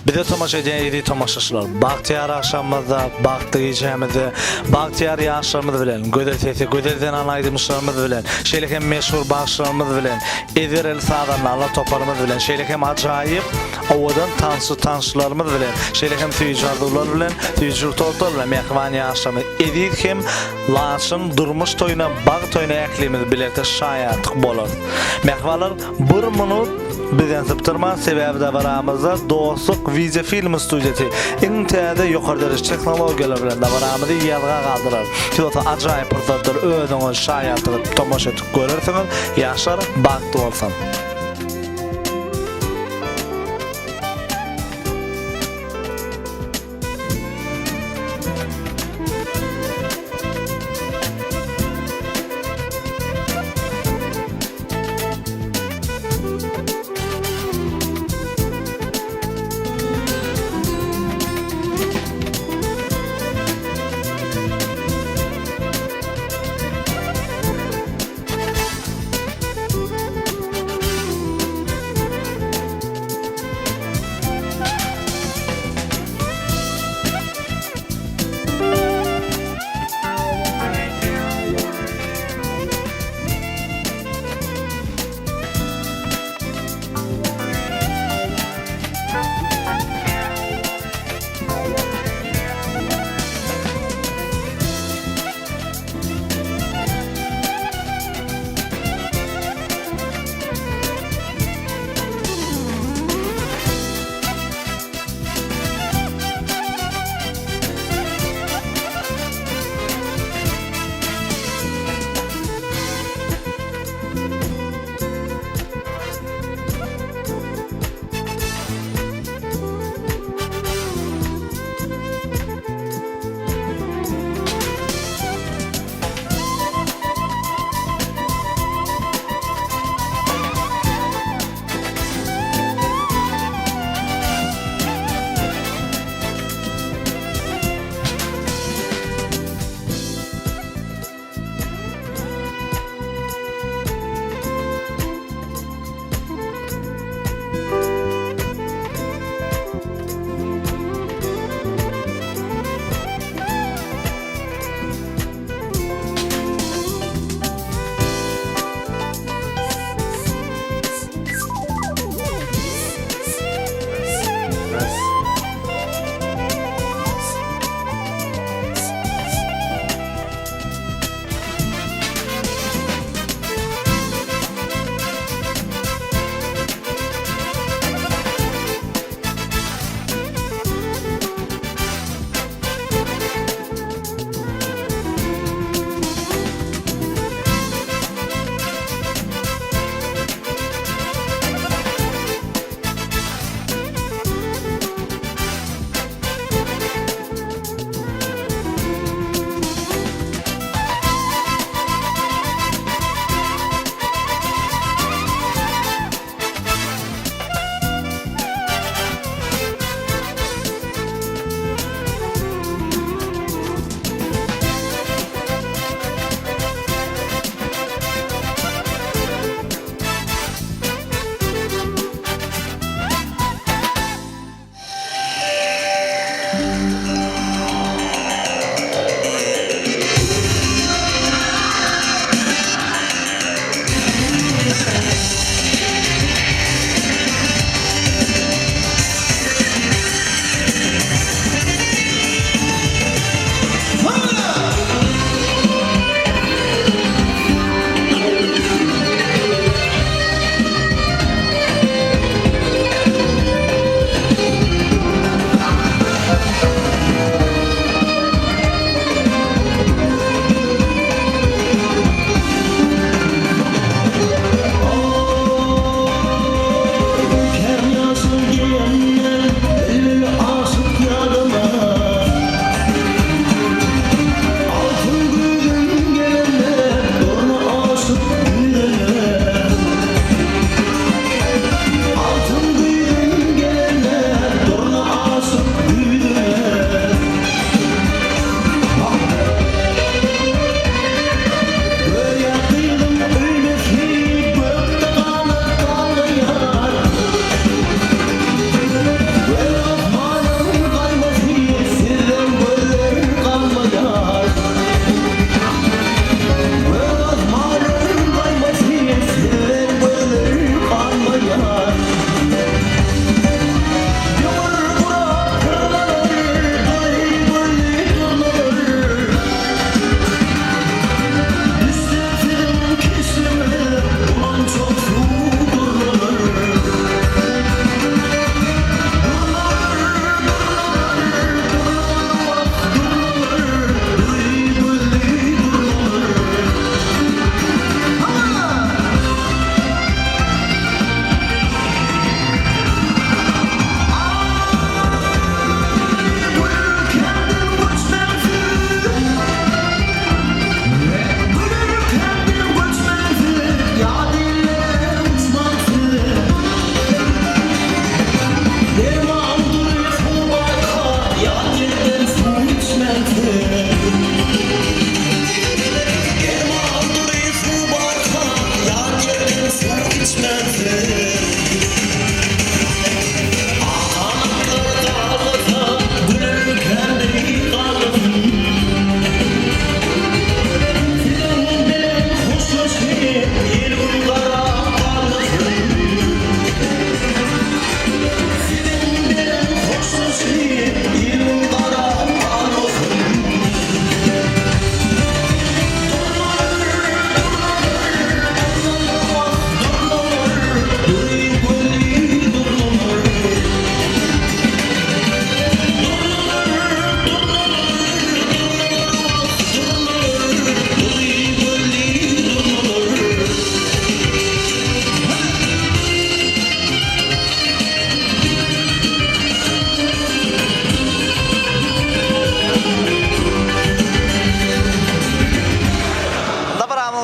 Bize tomaşa edýän eziz tomaşaçylar, bagtyýar agşamymyzda, bagtly gijämizde bagtyýar ýaşlarymyz bilen, gözel sesi, gözel zenan aýdymçylarymyz bilen, şeýle hem meşhur bagşylarymyz bilen, ezber el sazandalar toparymyz bilen, şeýle hem ajaýyp, owadan tansçy tansçylarymyz bilen, şeýle hem süýji arzuwlar bilen, süýji tortlar bilen mähriban ýaşlarymyz eziz hem laçyn durmuş toýuna, bagt toýuna ählimiz bilelikde şaýatlyk bolarys. Mähribanlar, bir minut bizden sypdyrman, sebäbi dabaramyzda Dostluk wideofilm studiýasy iň täze ýokary dereje tehnologiýalar bilen dabaramyzy ýazga galdyrar. Siz bolsa ajaýyp pursatlary özüňiz şaýatlyk edip tomaşa edip görersiňiz. Ýaşlar bagtly bolsun!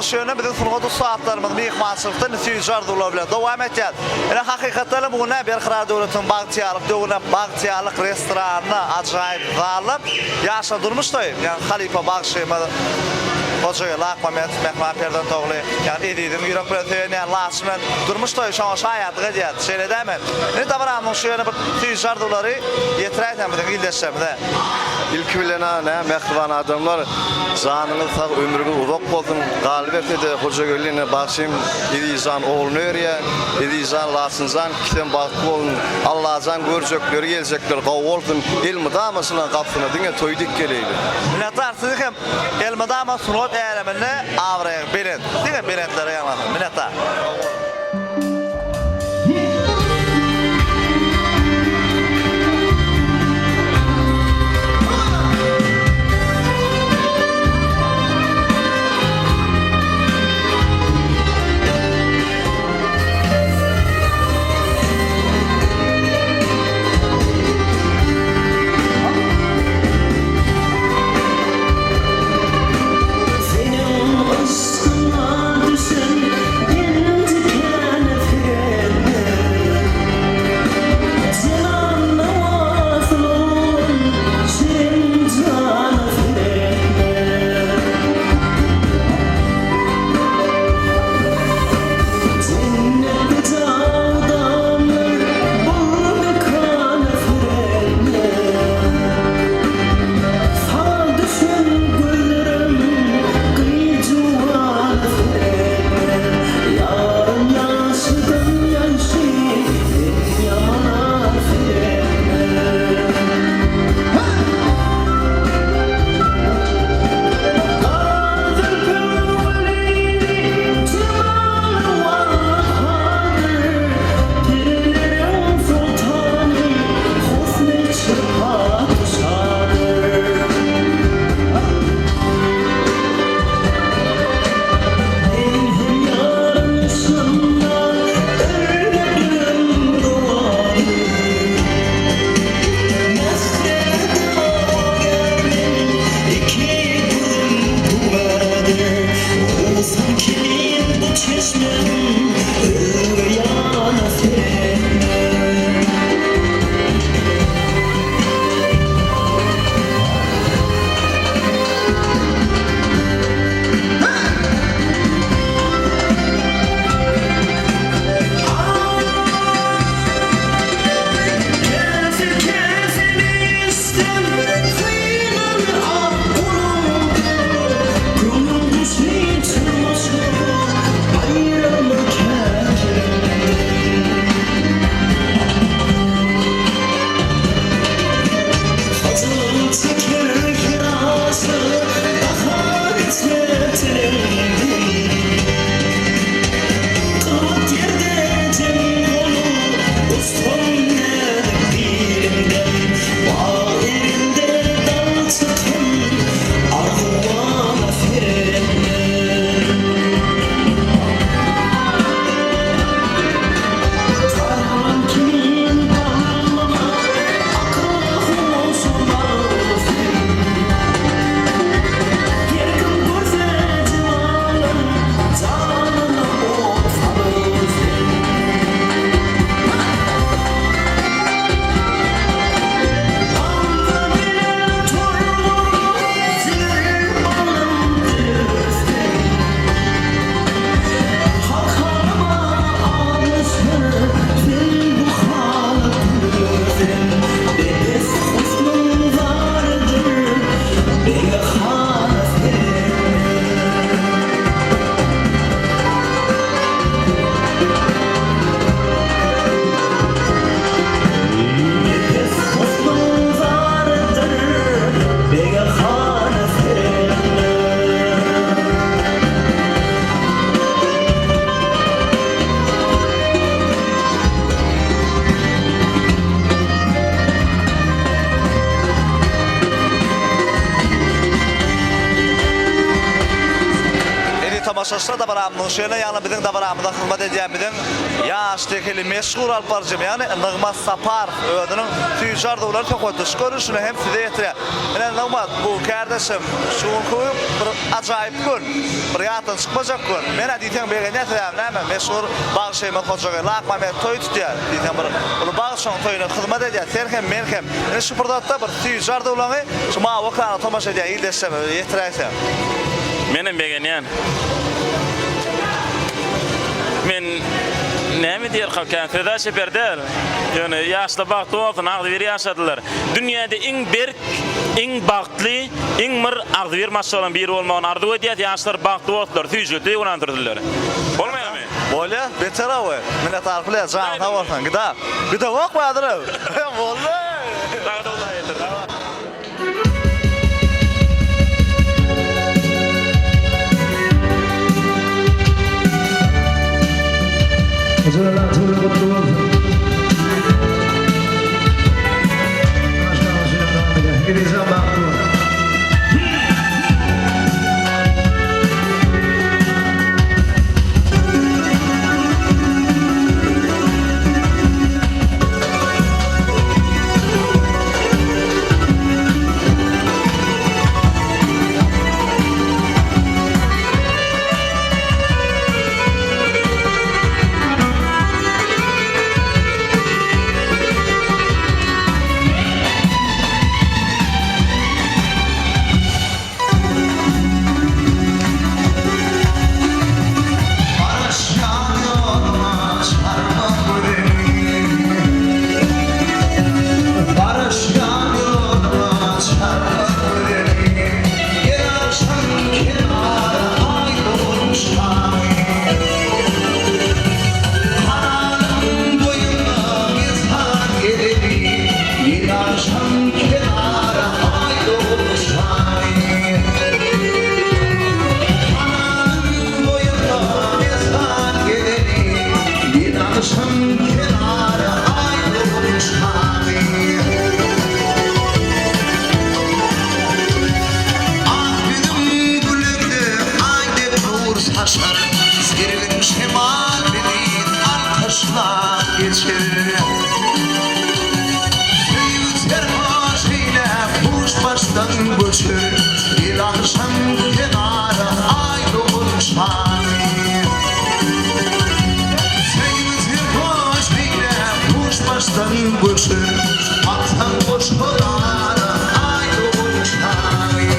Dabaramyzyň şu ýerinde biziň sungat ussatlarymyz myhmançylykda indi süýji arzuwlar bilen dowam etýär. Ine hakykatdan hem bu gün Berkarar döwletiniň bagtyýarlyk döwründe Bagtyýarlyk restoranynda ajaýyp zalda ýaşlar durmuş toýy, ýagny halypa bagşymyz Hojageldi Akmametow mähriban perzent ogly, ýagny eziziň ýürek bilen söýenýän Laçyn bilen durmuş toýy şoňa şaýatlyk edýär. Şeýle dälmi? Indi dabaramyzyň şu ýerinde bir süýji arzuwlary ýetiräýseň biziň ildeşlerimize. Ilki bilen-ä nä mähriban adamlar janyňyz sag ömrüňiz uzak bolsun galyberse-de Hojageldi ine bagşym Ezizjan ogluny berýä Ezizjan Laçynjan ikisem bagtly bolsun Allajan görjekleri geljekleri gowy bolsun elmydama şulaň gapysyna diňe toý dik geleýli. Minnetdar sizi hem elmydama sungat äleminde abraýyň belent diňe belentlere ýaňlansyn minnetdar. Seniň yşkyňa düşen Indi kän Jenan nawasyn Şirin jana seretme. Jennetde jawdanlar bu mekana seretme. Saňa düşen gözlerim gyýjuwana seretme. Ýarym ýagşydan ýagşy, sen ýamana seretme. Gara zülpüň welini, jemaly Wahhadyr. Perileriň soltany, husny çypatyşadyr. Men hem ýaryň yşgynda örňedim dowadyr. Käse-käseni içdim, synan ak guluňda. Köňlüm guşy çyrmaşyp, baýramyň. tomaşaçylar dabaramyzyň şeýle ýagny biziň dabaramyza hyzmat edýän biziň ýaş tekeli meşhur alyp baryjym ýagny Nygmat Saparow özüniň süýji arzuwlary söhbetdeşlik görnüşinde hem size ýetirýär. Ine Nygmat bu kärdeşim şu günki bir ajaýyp gün bir ýatdan çykmajak gün. Men-ä diýseň begenýän sebäbi näme meşhur bagşymyz Hojageldi Akmämmet toý tutýar. Diýseň bir uly bagşyň toýuna hyzmat edýär. Sen hem men hem. Ine şu pursatda bir süýji arzuwlaryňy şu mawy ekrana tomaşa edýän ildeşlerimize ýetiräýseň. Menem begenýän. Men näme diýerkam kän söz-ä çeper däl. Ýöne ýaşlar bagtly bolsun, agzybir ýaşadylar. Dünýäde iň berk, iň bagtly, iň bir agzybir maşgalaň biri bolmagyny arzuw edýäs. Ýaşlar bagtly bolsunlar, süýjülikde ýuwnan sürsünler. Bolmaýarmy? Bolýa, beter awy. Minnetdar pule, janyň sag bolsun. Gida. Gidemok häzirem. Boldy. Saňa-da Hudaý ýetirsin. Huzurlar toýy gutly bolsun. Maşallah, bagtly bol. Garaşýan ýoluma çarwa gözeli Garaşýan ýoluma çarwa gözeli Her agşam kenara aý dogan şamy Kanalyň boýunda mezar gezeli Her agşam kenara aý dogan şamy Kanalyň boýunda mezar gezeli Bir agşam kenara aý dogan şamy Ak ýüzüň gülende aý dek nur saçar, Sergin şemal bizi alkyşlap geçer. Söýgi serhoş eýläp huş başdan göçer, Bir agşam kenara aý dogan şamy. Söýgi serhoş eýläp huş başdan göçer, Atsaň goşgulara aý dogan şamy.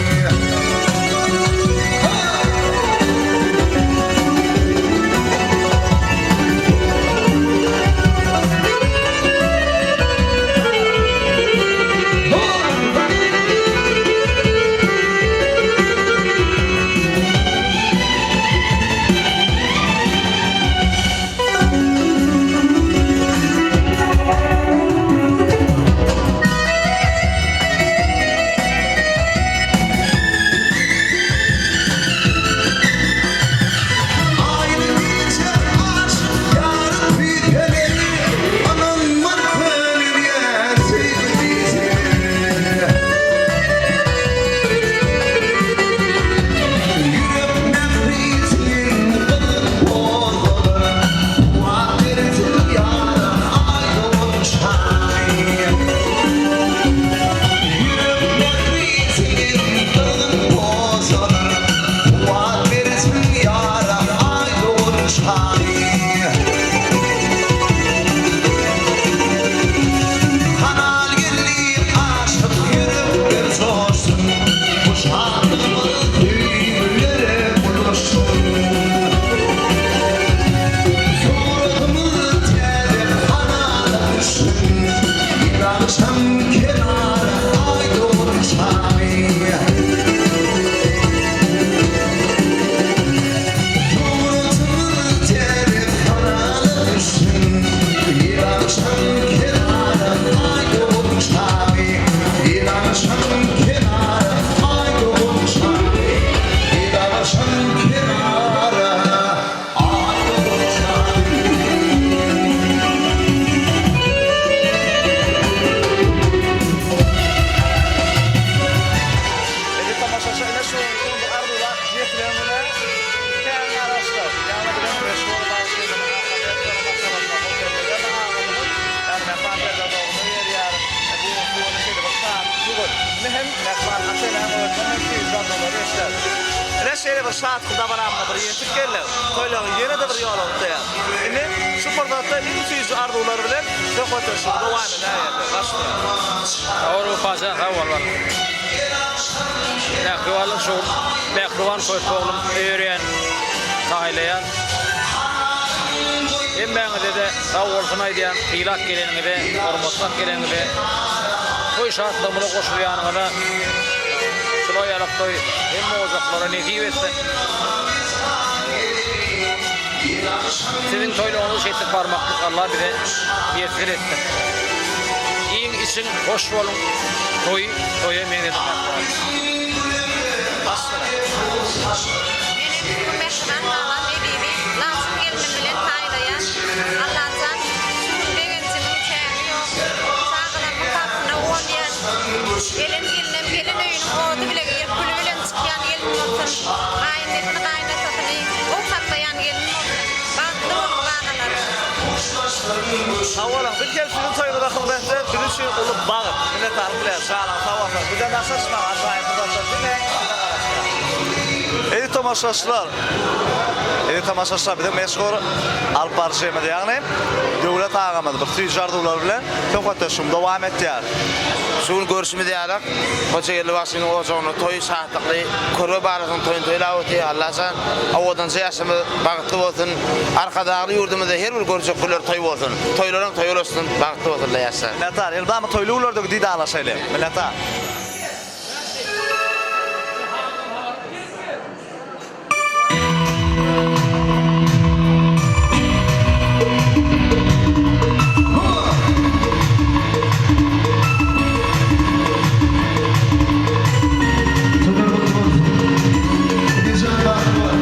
şeýle bir şatlykly dabaramyza bir ýetip geldik. Toýlaryňy ýene-de bir ýola gutlaýas. Indi şu pursatda iň süýji arzuwlar bilen söhbetdeşligi dowam edäýeli. Başla. Sag bol Wepajan sag bol bala. Mähribanlyk şu mähriban körpe oglum öýerýän, taýlaýan. Hemmäňize-de sag bolsun aýdýan, sylap geleniňize, hormatlap geleniňize, toý şatlygymyza goşulýanyňyza şular ýalak toý hemme ojaklara nesip etsin. Siziň toýlaryňyza şeýtip barmaklyk Allah bize miýesser etsin. Iýiň içiň hoş boluň toýy toýa meňzedip Menem şu gün mähriban babam Ezizi Laçyn gelnim bilen taýlaýan. Allajan şu gün begenjimiň çägi ýok. Çagalarymyň bagtyna guwanýan. Gelen gelnem gelen öýüniň ody bile girip küli bilen çykýan gelin bolsun. Gaýynenesini gaýynatasyny gowy saklaýan gelin bolsun. Bagtly boluň balalar. Sag boluň. Biz hem siziň toýuňyza hyzmat etsek biz üçin uly bagt. Minnetdarlyk bilen. Janyňyz sag bolsun. Bizden daşlaşmaň. Ajaýyp pursatlar diňe size garaşýar. Eziz tomaşaçylar! Eziz tomaşaçylar biziň meşhur alyp baryjymyz ýagny Döwlet agamyz bir süýji arzuwlar bilen söhbetdeşligimizi dowam etýär. Şu gün görşümiz ýaly, Hojageldi bagşynyň ojagynda toý şatlykly, körpe balasynyň toýuny toýlap otyr. Allajan owadanja ýaşymyz bagtly bolsun. Arkadagly ýurdumyzda her bir görjek günler toý bolsun. Toýlaryň toýa ulaşsyn, bagtly bolsunlar ýaşlar. Minnetdar. Elmydama toýly günlerde didarlaşaýly. Minnetdar. Toýlar gutly bolsun. Enejan bagtly bol.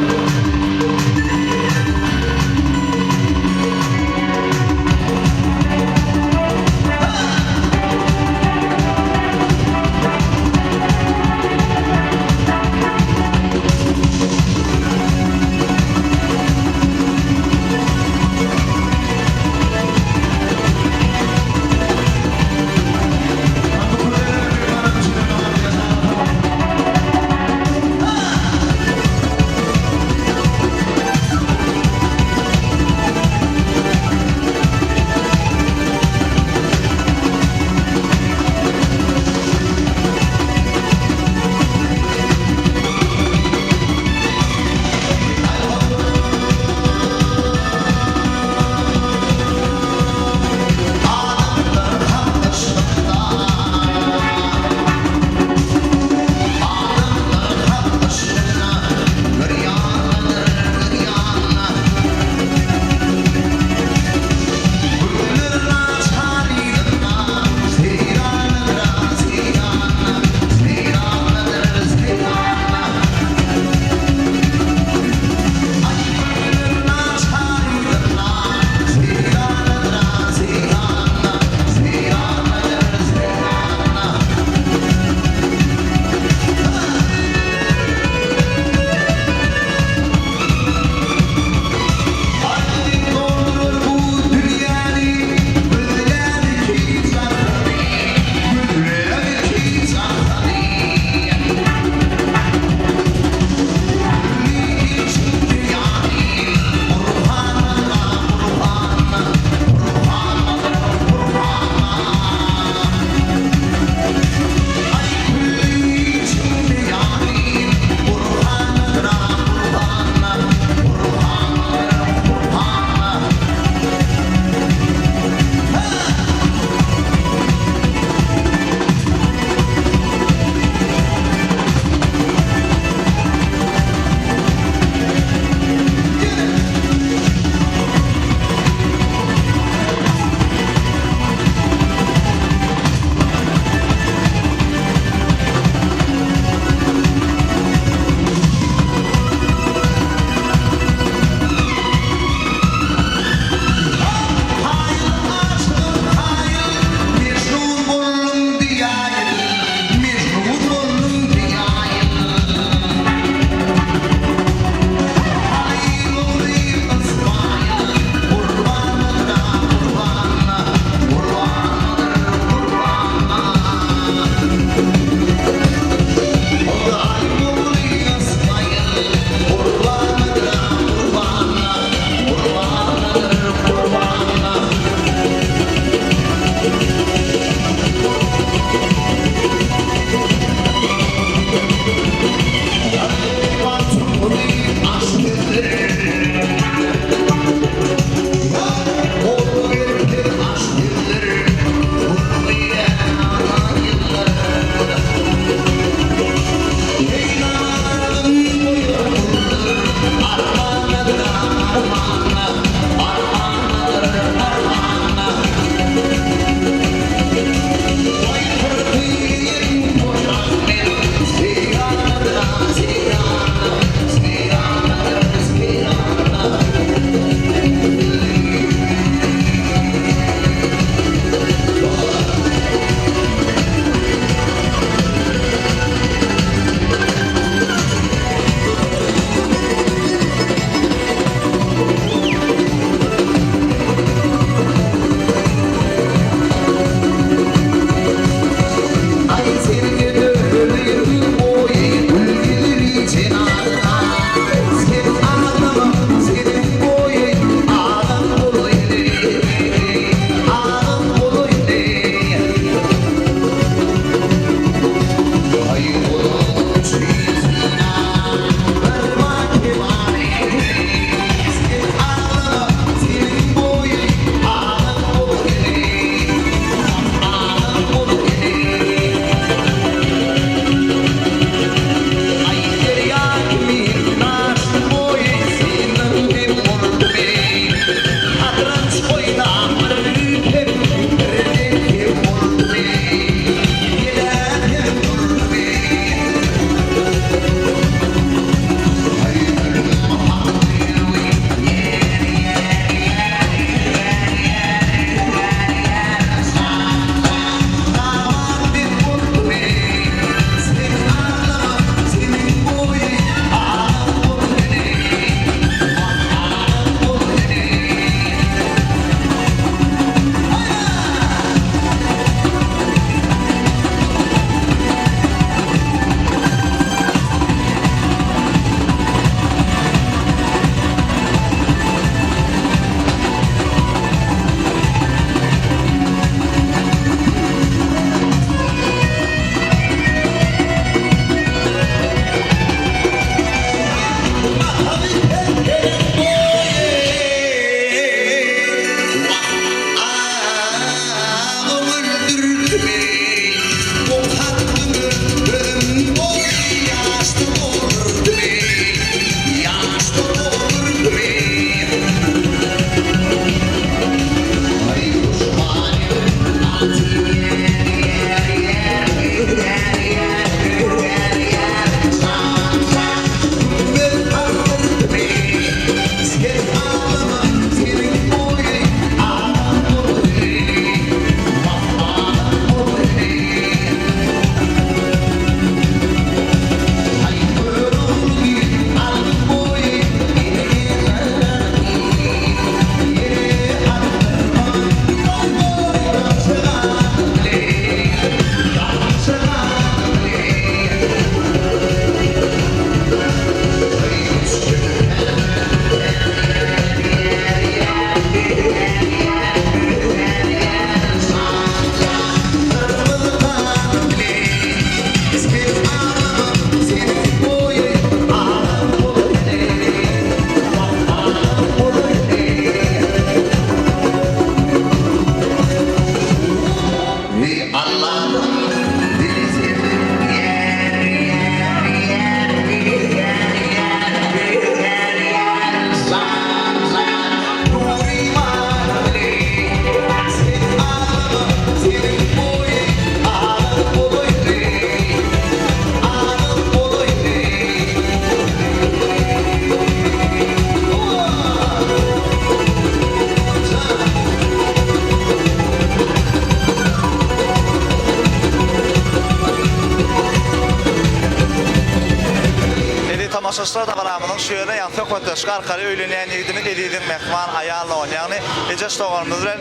ýagny söhbetdeşlik arkaly öýlenýän ýigidimiz Eziziň mähriban aýal dogany, ýagny Ejeş doganymyz bilen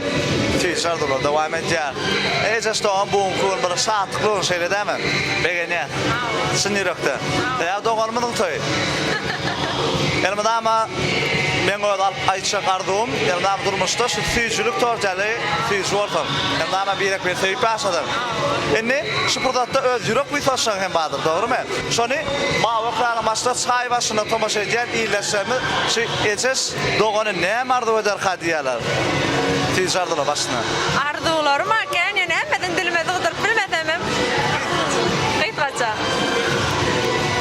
süýji arzuwlar dowam edýär. Ejeş dogan bu günki gün bir şatlykly gün, şeýle dälmi? Begenýäs. Çyn ýürekden. Sebäbi doganymyzyň toýy. Elmydama meň öz alyp aýtjak arzuwym, elmydama durmuşda şu süýjülik tort ýaly süýji bolsun. Elmydama birek-biri söýüp ýaşasyn. Indi şu pursatda öz ýürek buýsançlaryň hem bardyr, dogrymy? Şony mawy ekranyň başynda çaý başynda tomaşa edýän ildeşlerimiz şu Ejeş dogany näme arzuw ederka diýýärler. Süýji arzuwlar başyna. Arzuwlarym-a kän, ýöne hemmesini dilime sygdyryp bilmesemem, gysgaça.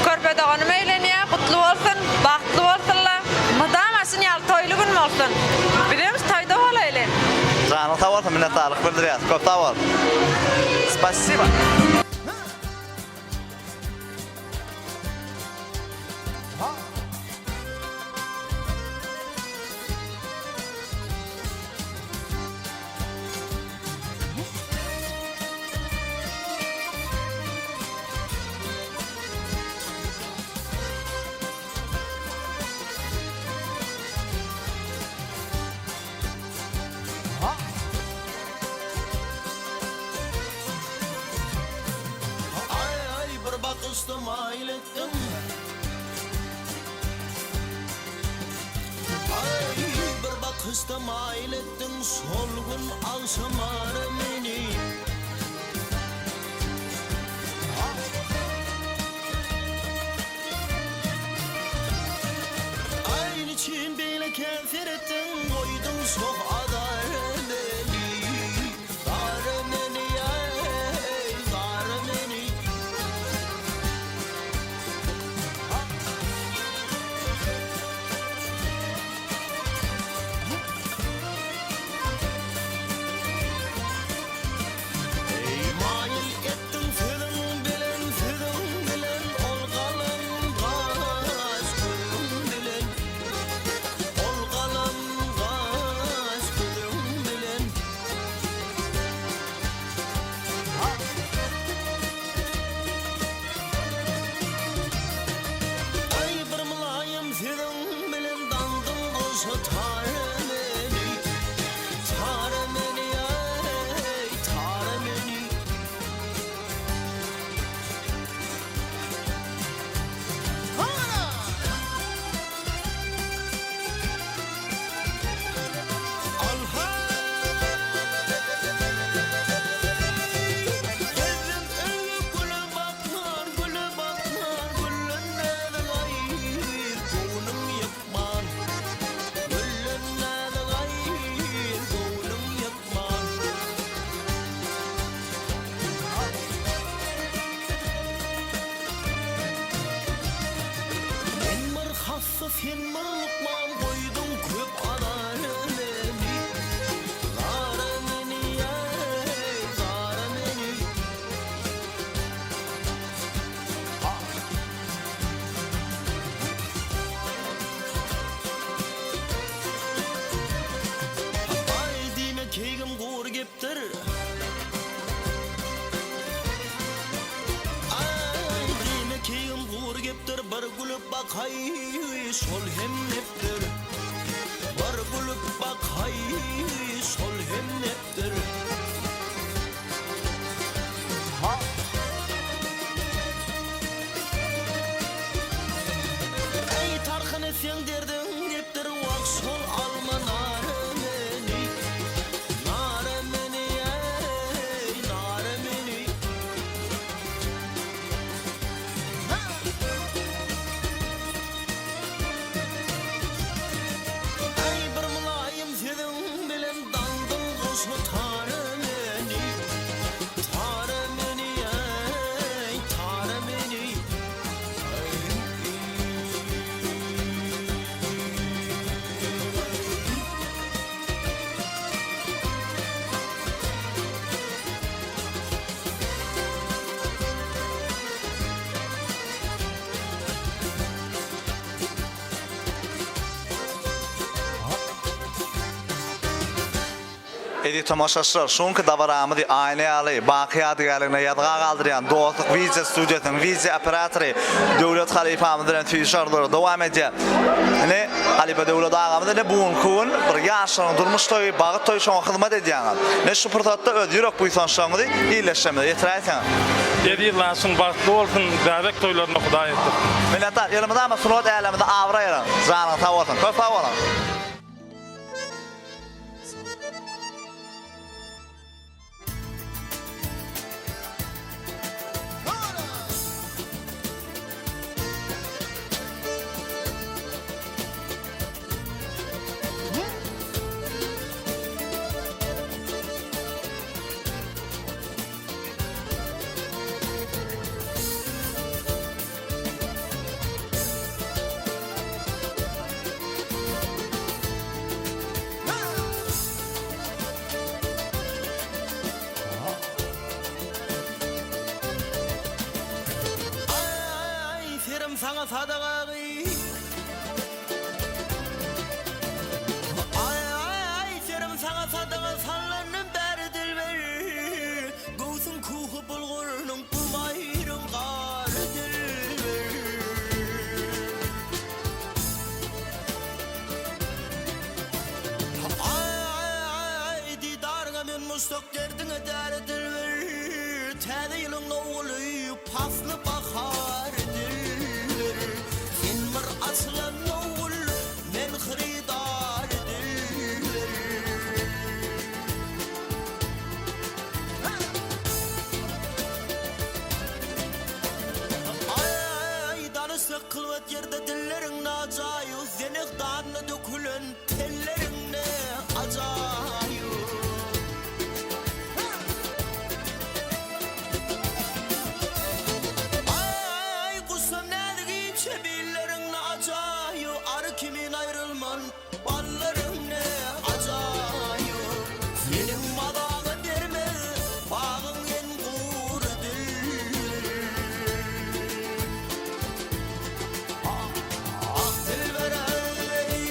Körpe doganym öýlenýär, gutly bolsun, bagtly bolsunlar. Mydama şun ýaly toýly gün bolsun. Bizem şu toýda bolaýly. Janyň sag bolsun, minnetdarlyk bildirýäs. Köp sag bol. Spasiba. Aý bir bakyşda maýyl etdiň Aý bir bakyşda maýyl etdiň Şol gün agşamara meni Aý niçin beýle kän seretdiň Goýduň şoh azara meni Zara meni aý zara meni. Maýyl etdiň sözüň bilen, sözüň bilen, Ol galam gaş gözüň bilen, Ol galam gaş gözüň bilen. Aý bir mylaýym sözüň bilen daňdyň goşa tara meni, Tara meni aý, tara meni. Gezdim öýe güle bakman, güle bakman, Güllenmäni gaýyr, göwnüň ýykman. Güllenmäni gaýyr, göwnüň ýykman. Men bir hassa, sen bir lukman, Goýduň köp azara meni. Zara meni, eý, zara meni. Aý, diýme keýgim gury gepdir. Aý, diýme keýgim gury gepdir, Bir gülüp bakaý, şol hem nepdir. Bir gülüp bakaý, şol hem nepdir. Eý, tarhyn etseň derdiň depdir, Wah, şol alma nary meni, Nary meni, eý, nary meni. Eý, bir mylaýym sözüň bilen daňdyň goşa tary meni, Tary meni, eý, tary meni. Eziz tomaşaçylar, şu günki dabaramyzy aýna ýaly baky ýadygärligine ýazga galdyrýan Dostluk wideo studiýasynyň wideo operatory Döwlet halypamyz bilen süýji arzuwlar dowam edýär. Ine, halypa Döwlet agamyz ine bu günki gün bir ýaşlaryň durmuş toýy, bagyt toýy şoňa hyzmat edýäňiz. Ine şu pursatda öz ýürek buýsançlaryňyzy ildeşlerimize ýetiräýseňiz. Eziz Laçyn bagtly bolsun, bäbek toýlaryna Hudaý etdirsin. Minnetdar. Elmydama sungat äleminde abraý alyň. Janyňyz sag bolsun. Köp sag boluň. Aý, serim saňa sadaga gyz. Aý, aý, serim saňa sadaga sallandym bäri dilber. Göwsüň kuhy bulgurynyň gumaýryň gary dilber. Aý, didaryňa men muşdak derdiňe däri dilber. Täze ýylyň nowguly pasly bahar dilber. Sen bir açylan nowgul, men hyrydar dilber. Aý, danyşsak kylwat ýerde dilleriň najaýy, Zenek danyna dökülen telleriň ne ajaýy. Aý, gussam näzik inçe billeriň ne ajaýy, Ary kimin aýrylman Ballaryň ne ajaýyp, Seniň mazaňa bermez bagyň en gury dilber. Ah, dilber-eý!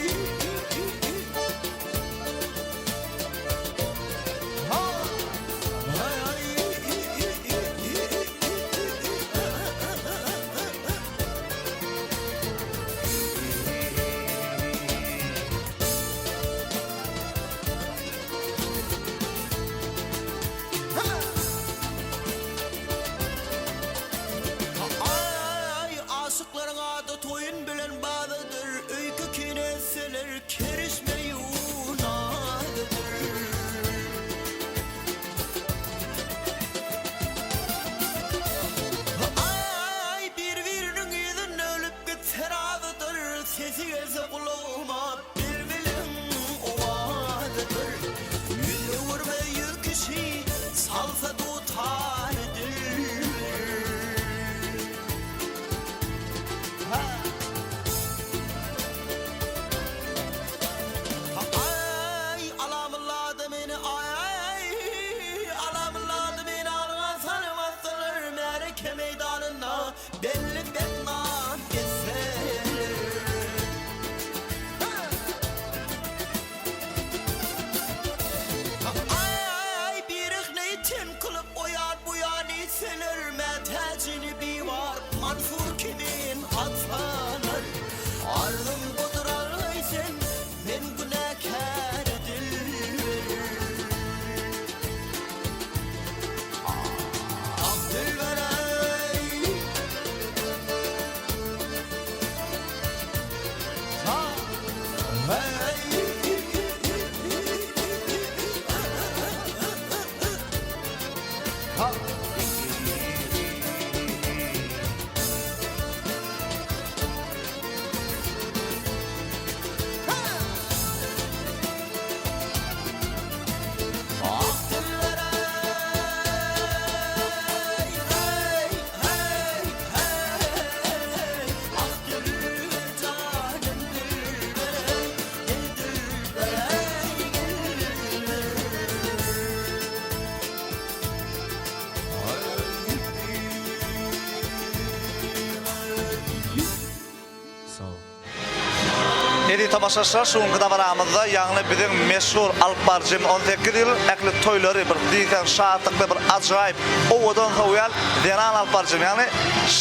Eziz tomaşaçylar, şu günki dabaramyzda, ýagny biziň meşhur alyp baryjymyz 18 ýyl ähli toýlary bir diýseň şatlykly bir ajaýyp owadan sowýan zenan alyp baryjym, ýagny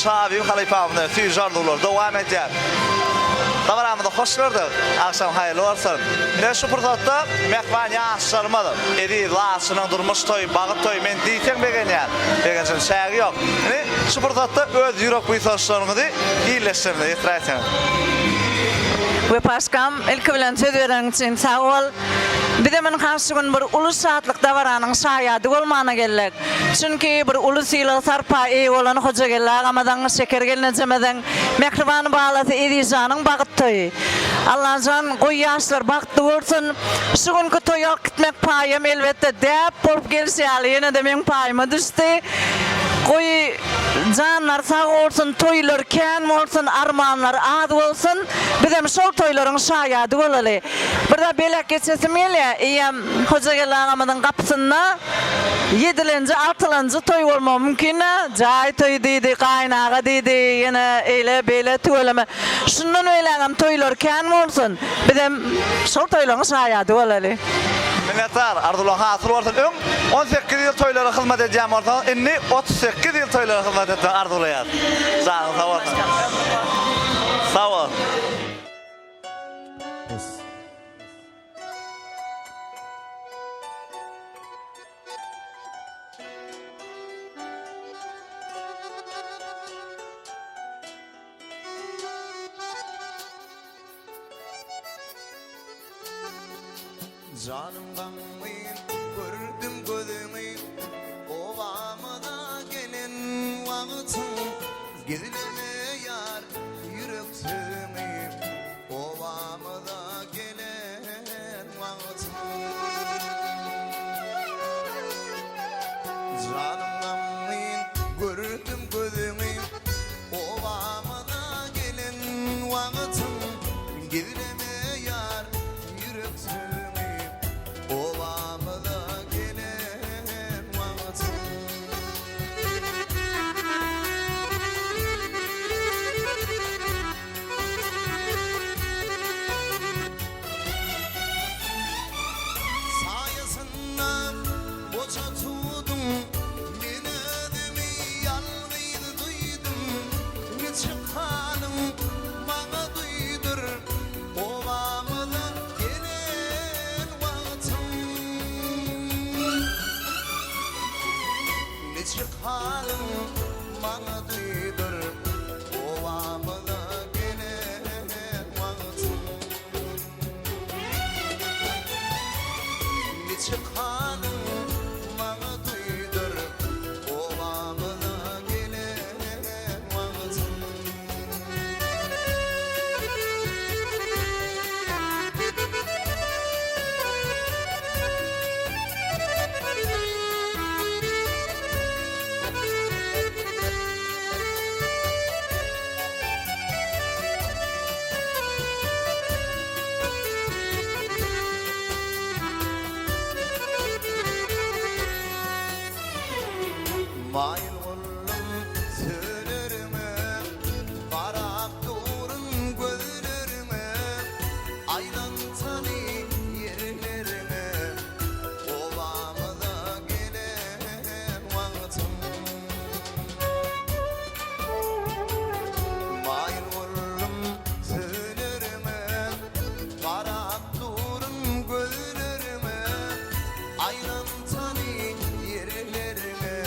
Şabibi halypamyz bilen süýji arzuwlar dowam edýär. Dabaramyzda hoş gördük. Agşam haýyrly bolsun. Ine şu pursatda mähriban ýaşlarymyz, eziz Laçynyň durmuş toýy, bagyt toýy men diýseň begenýän. Begenjim çägi ýok. Ine şu pursatda öz ýürek buýsançlaryňyzy ildeşlerimize ýetiräýseňiz. Wepaşkam, ilki bilen söz bereniň üçin sag bol. Bizem ynha şu gün bir uly şatlyk dabaranyň şaýady bolmana geldik. Çünki bir uly sylag-sarpa eýe bolan Hojageldi agamyzyň, Şeker gelnejemiziň mähriban balasy Ezizjanyň bagyt toýy. Allajan, goý ýaşlar bagtly bolsun. Şu günki toýa gitmek paýam elbetde däp bolup gelşi ýaly ýene-de meň paýyma düşdi. Goý janlar sag bolsun, toýlar kän bolsun, armanlar az bolsun. Bizem şol toýlaryň şaýady bolaly. Bir zat belläp geçesim gelýär, eýýäm Hojageldi agamyzyň gapysynda ýedilenji, altylanjy toý bolmagy mümkin-dä. Jaý toýy diýdi, gaýynaga diýdi, ýene eýle, beýle tüweleme. Şundan beýlägem toýlar kän bolsun. Bizem şol toýlaryň şaýady bolaly. Minnetdar, arzuwlaň hasyl bolsun. Öň 18 ýyl toýlara hyzmat edýän bolsaňyz, indi 38 ýyl toýlara hyzmat etmegi arzuwlaýas. Janyň sag bolsun. Sag bol. Janym gamgyn gördüm gözüňi Obamyza gelen wagtyň Gizleme ýar ýürek sözüňi Obamyza gelen wagtyň Janym gamgyn gördüm gözüňi Obamyza gelen wagtyň Gizleme ýar ýürek sözüňi Obamyza gelen wagtyň. Saýasynda goja tuduň Men özümi ýalňyz duýdum Niçik halyň maňa duýdur Obamyza gelen wagtyň Niçik halyň maňa duýdur Obamyza gelen wagtyň Niçik halyň maňa duýdur Obamyza gelen wagtyň. Maýyl boldum sözleriňe, Garap durun gözleriňe, Aýlantany ýerleriňe, Obamyza gelen wagtyň. Maýyl boldum sözleriňe, Garap durun gözleriňe, Aýlantany ýerleriňe.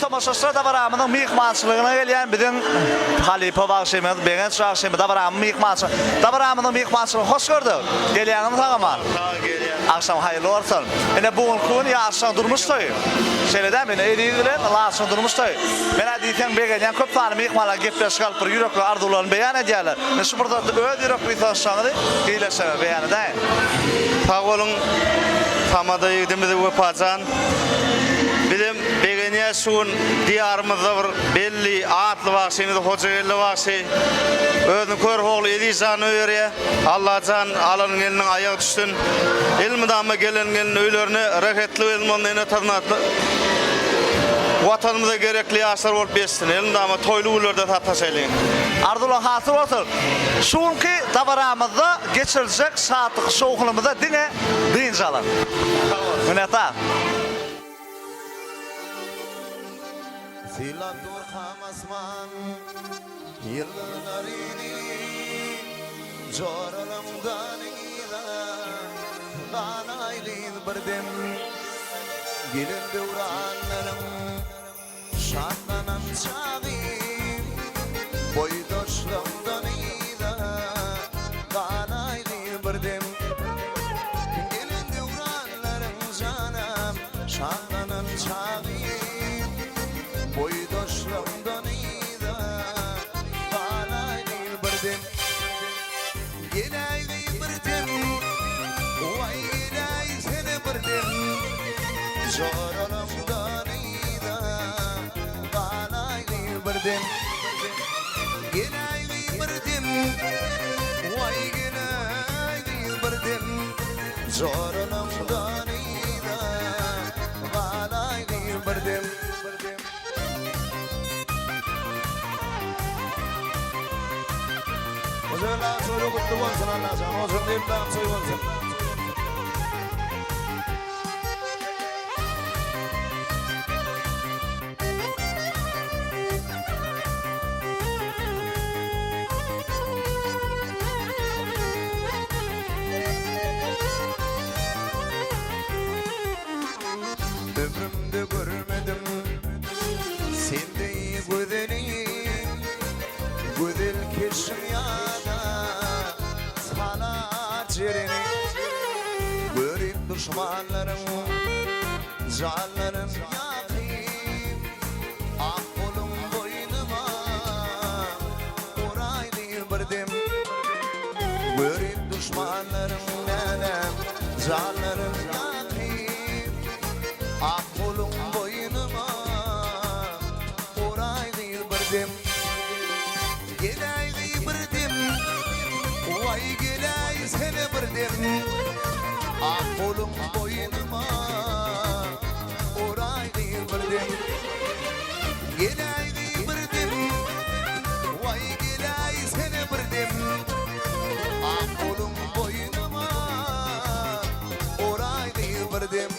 tomaşaçylar dabaramyzyň myhmançylygyna gelýän biziň halypa bagşymyz Begenç bagşymyz dabaramyň myhmançy dabaramyzyň myhmançylygyny hoş gördük. Gelýäňizmi sag-aman? Sag gelýän. Agşam haýyrly bolsun. Ine bu günki gün ýaşlaryň durmuş toýy. Şeýle dälmi? Ine Eziz bilen Laçynyň durmuş toýy. Men-ä diýseň begenýän köp sanly myhmanlar gepleşik alyp bir ýürekli arzuwlaryny beýan edýärler. Ine şu pursatda öz ýürek buýsançlaryňyzy dileşere beýan edäýiň. Sag boluň Tamada ýigidimiz Wepajan. Bizem begenýäs şu gün diýarymyzda bir belli atly bagşymyz Hojageldi bagşy özüniň körpe ogly Ezizjany öýerýär. Allajan alan gelniň aýagy düşsün. Elmydama gelen gelin öýlerine rehetli elmydama ene tyrnatly Watanymyza gerekli ýaşlar bolup ýetişsin. Elmydama toýly günlerde sataşaýlyň. Arzuwlaň hasyl bolsun. Şu günki dabaramyzda geçiriljek şatlykly şowhunymyzda diňe dynç alyň. Minnetdar. Sylap durkam asman ýyldyzlaryny Joralamdan yza galaýly bir dem Gelen döwranlaryň Şatlanan çagym, boýdaşlarymdan yza galaýdy bir dem. Gelen döwranlaryň janam, şatlanan çagym, boýdaşlarymdan yza galaýdy bir dem. Geläý bir dem, waý geläýsene bir dem, Joralamdan yza galaýly bir dem. Geläý bir dem, waý geläý bir dem, Joralamdan yza galaýly bir dem. Hojalar toýy gutly bolsun Allajan ojagyň elmydam toý bolsun. Ömrümde görmedim sen deý gözeli Gözel keşbiň ýada salar jereni Görip duşmanlaryň janlaryn ýakyp Ak goluň boýnuma oraýdy bir dem Görip duşmanlaryň nädem janlaryn ýakyp Ak goluň boýnuma oraýdy bir dem Geläý bir dem, waý geläýsene bir dem Ak goluň boýnuma oraýdy bir dem Geläý bir dem, waý geläýsene bir dem Ak goluň boýnuma oraýdy bir dem.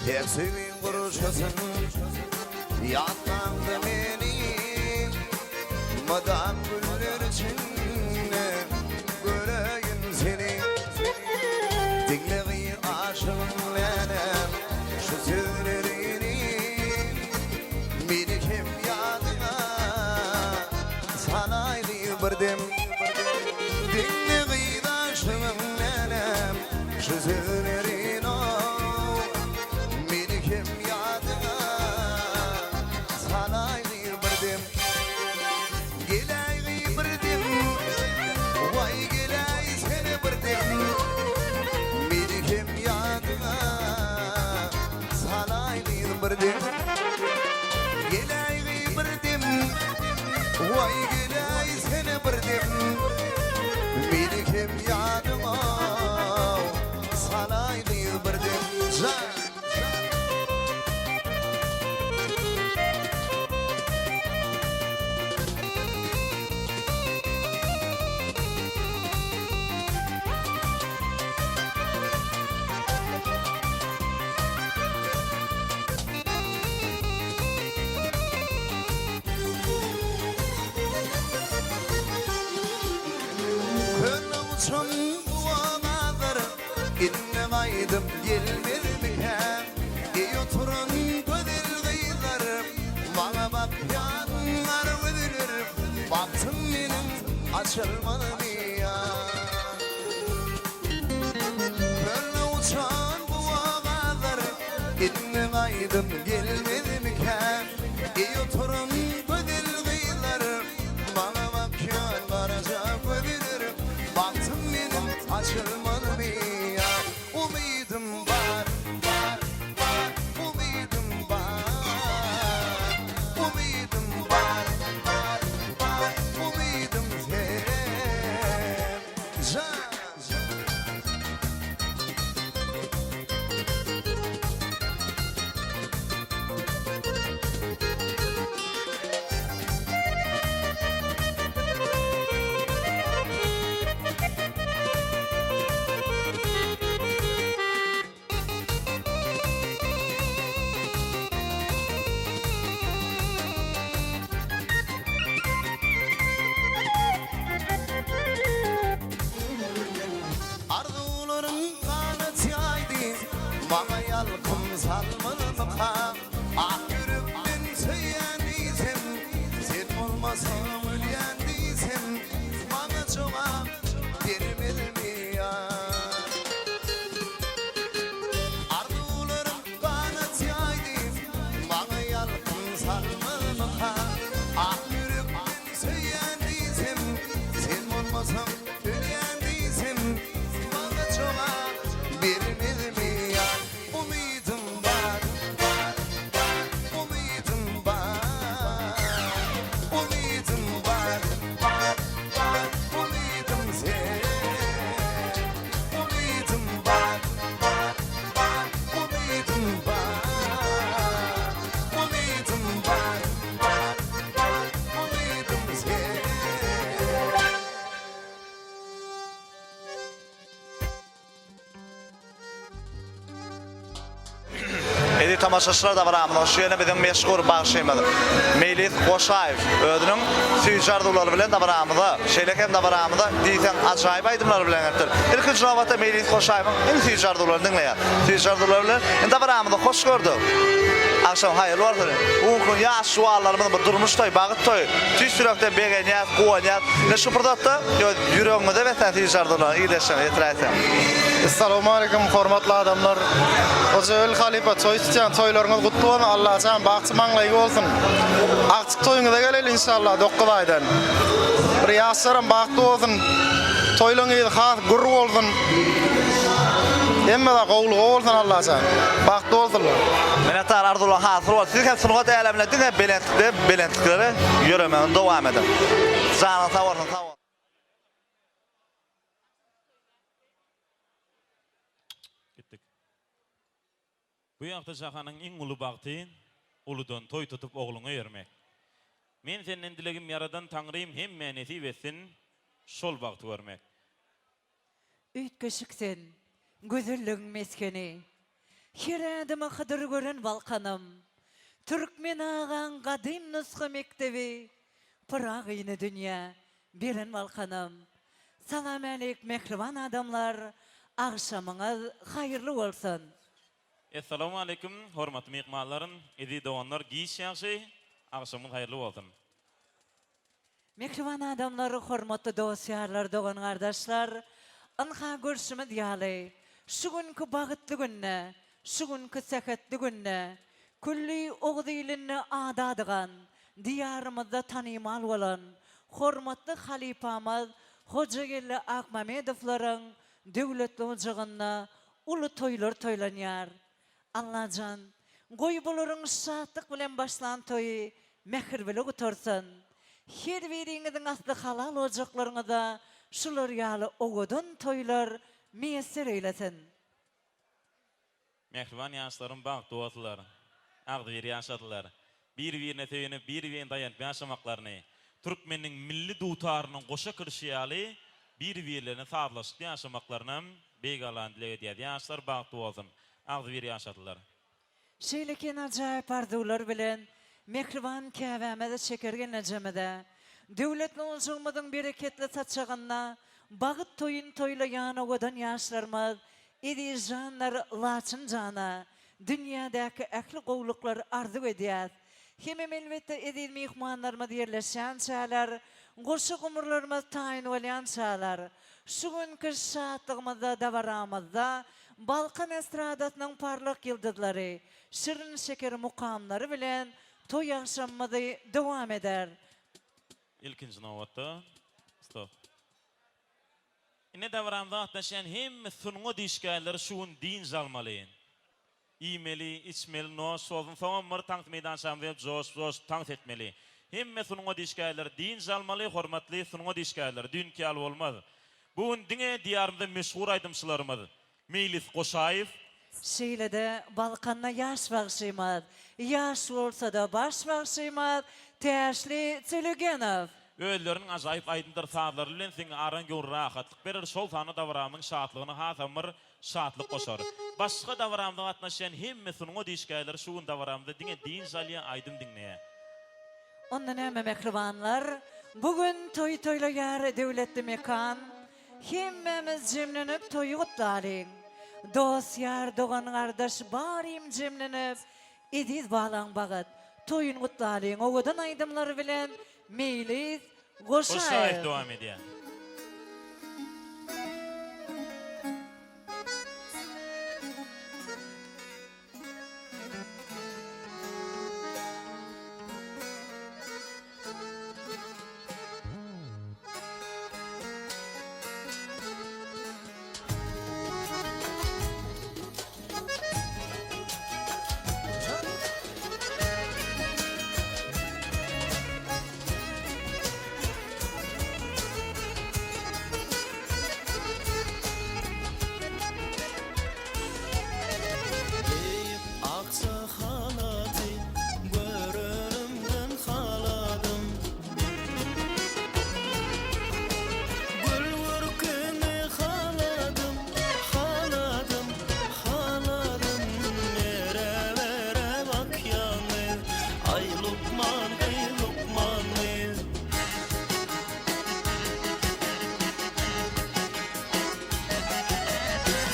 Her söýgiň gurşasyn Ýatlaňda meni Mydam güller içinde Göreýin seni Diňle gyz aşygyň läläm Şu sözlerini Meni hem ýadyňa Salaý gyz bir dem Diňle gyz aşygyň läläm Şu sözlerini Meni hem ýadyňa salaý gyz bir dem Geläý gyz bir dem Waý geläýsene bir dem Meni hem ýadyňa salaý gyz bir dem Geläý gyz bir dem Waý geläýsene bir dem Meni hem ýadyňa Salaý gyz bir dem Jan. açylmazmy ýa? Kölde uçan guwagazlar Indi gaýdyp gelmezmikä? Eý oturan gözel gyzlar Maňa bakýan garaja gözler Bagtym meniň açylmazmy ýa? Umydym bar, bar, bar, umydym bar, Umydym bar, bar, bar, umydym sen, jan. Arzuwlarym ganat ýaýdy, Maňa ýalkym salmazmyka? Ak ýürekden söýýän diýsem, Sen bolmasaň ölýän diýsem, Maňa jogap bermezmi ýa? Arzuwlarym ganat ýaýdy, Maňa ýalkym salmazmyka? Ak ýürekden söýýän diýsem, Sen bolmasaň ölýän diýsem, Maňa jogap bermezmi ýa? Umydym bar, bar, bar, umydym bar. Umydym bar, bar, bar, umydym sen. Umydym bar, bar, bar, umydym bar. Umydym bar, bar, bar, umydym sen. Eziz tomaşaçylar dabaramyzyň şu ýene biziň meşhur bagşymyz Meýlis Goşaýew özüniň süýji arzuwlary bilen dabaramyza, şeýle hem dabaramyza diýseň ajaýyp aýdymlary bilen gelipdir. Ilkinji nobatda Meýlis Goşaýewiň iň süýji arzuwlaryny diňleýäris. Süýji arzuwlary bilen indi dabaramyzy hoş gördük. Agşam haýyrly bolsun. Bu günki gün ýaş juwanlarymyzyň bir durmuş toýy, bagyt toýy. Tüýs ýürekden begenýäs, guwanýas. Ine şu pursatda öz Ýüregiňize beslän süýji arzuwlaryňy ildeşleriňize ýetiräýseň. Essalawmaleýkum hormatly adamlar. Hojageldi halypa toý tutýan toýlaryňyz gutly bolsun Allajan bagty maňlaýy bolsun. Agtyk toýuňyza geleli inşallah 9 aýdan. Bir ýaşlaram bagtly bolsun. Toýlaň yzy has gür bolsun. Hemme zat gowulyga bolsun Allajan. Bagtly bolsunlar. Minnetdar arzuwlaryň hasyl bolsun. Siz hem sungat äleminde diňe belentlikden belentliklere ýöremegini dowam ediň. Janyňyz sag bolsun sag boluň. Gitdik. Bu ýagty jahanyň iň uly bagty uludan toý tutup ogluňa ýermek. Men senden dilegim ýaradan Taňrym hemmä nesip etsin şol bagty görmek. Üýtgeşik sen, gözelligiň mesgeni. Her ädimi Hydyr gören Balkanym. Türkmen agaň gadym nusga mekdebi, Pyragyny dünýä beren Balkanym. Salamälik mähriban adamlar, agşamyňyz haýyrly bolsun! Essalawmaleýkum hormatly myhmanlarym, eziz doganlar giç ýagşy, agşamyňyz haýyrly bolsun. Mähriban adamlar, hormatly dost-ýarlar, dogan-gardaşlar, ynha görşümiz ýaly, şu günki bagtly günde, şu günki sähetli günde, külli Oguz ilinde ady adygan, Diýarymyzda tanymal bolan hormatly halypamyz Hojageldi Akmamedowlaryň döwletli ojagynda uly toýlar toýlanýar. Allajan, goý bularyň şatlyk bilen başlan toýy mähir bile gutarsyn. Her biriňiziň asly halal ojaklaryňyza şular ýaly owadan toýlar miýesser eýlesin. Mähriban ýaşlarym bagtly bolsular, agzybir ýaşadylar. Bir-birine söýenip, bir-birine daýanyp ýaşamaklaryny, türkmeniň milli dutarynyň goşa kirşi ýaly bir-birlerine sazlaşykly ýaşamaklarynam Beýik Allany dileg edýäs. Ýaşlar bagtly bolsun, agzybir ýaşadylar. Şeýlekin ajaýyp arzuwlar bilen mähriban käbämiz Şeker gelnejemize, döwletli oljagymyzyň bereketli saçagynda bagt toýuny toýlaýan owadan ýaşlarymyz Ezizjanlar Laçyn jana dünýädäki ähli gowluklary arzuw edýäs. Hemem elbetde eziz myhmanlarymyz ýerleşýänçäler, goşa gumurlarymyz taýyn bolýançalar, şu günki şatlygymyzda, dabaramyzda Balkan estradasynyň parlak ýyldyzlary, şirin-şeker mukamlary bilen toý agşamymyzy dowam eder. Ilkinji nobatda, stop. Ine dabaramyza gatnaşýan hemme sungat işgärleri şu gün dynç almaly. Iýmeli, içmeli, noş bolsun, soňam bir tans meýdançamyza gelip joşup-joşup tans etmeli. Hemme sungat işgärleri dynç almaly, hormatly sungat işgärleri, düýnki ýaly bolmaz. Bu gün diňe Diýarymyzda meşhur aýdymçylarymyz Meýlis Goşaýew. Şeýle-de Balkanda ýaş bagşymyz, ýaş bolsa-da baş bagşymyz Täşli Tölegenow. Özleriniň ajaýyp aýdymdyr sazlary bilen siňe aran göwün rahatlyk berer, şol sanda dabaramyň şatlygyna hasam bir şatlyk goşar. Başga dabaramyza gatnaşýan hemme sungat işgärleri şu gün dabaramyzda diňe dynç alýar, aýdym diňleýär. Onda näme mähribanlar, bu gün toý toýlaýar döwletli mekan, Hemmämiz jemlenip toýy gutlalyň. Dost-ýar, dogan-gardaş barym jemlenip, Eziz balaň bagyt toýun gutlalyň owadan aýdymlar bilen Meýlis Goşaýew Goşaýew. dowam edýär. Geýip akja halaty, görenimden haladym. Gül görküňi haladym, haladym, haladym. Ere-bere bakýaň gyz, aý lukman gyz, lukman gyz.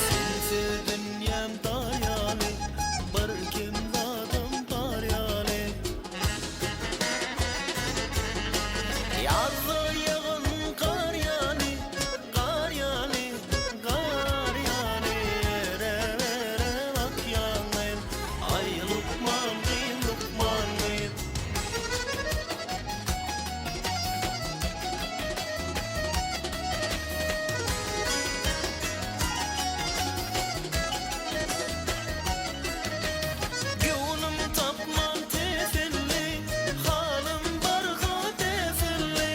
Sensiz dünýäm dar ýaly, bir kem zadym bar ýaly. Ýazda ýagan gar ýaly, gar ýaly, gar ýaly. Ere-bere bakýaň gyz, aý lukman gyz, lukman gyz. Göwnüm tapman teselli, halym barha teselli.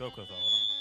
Köp köp sag boluň.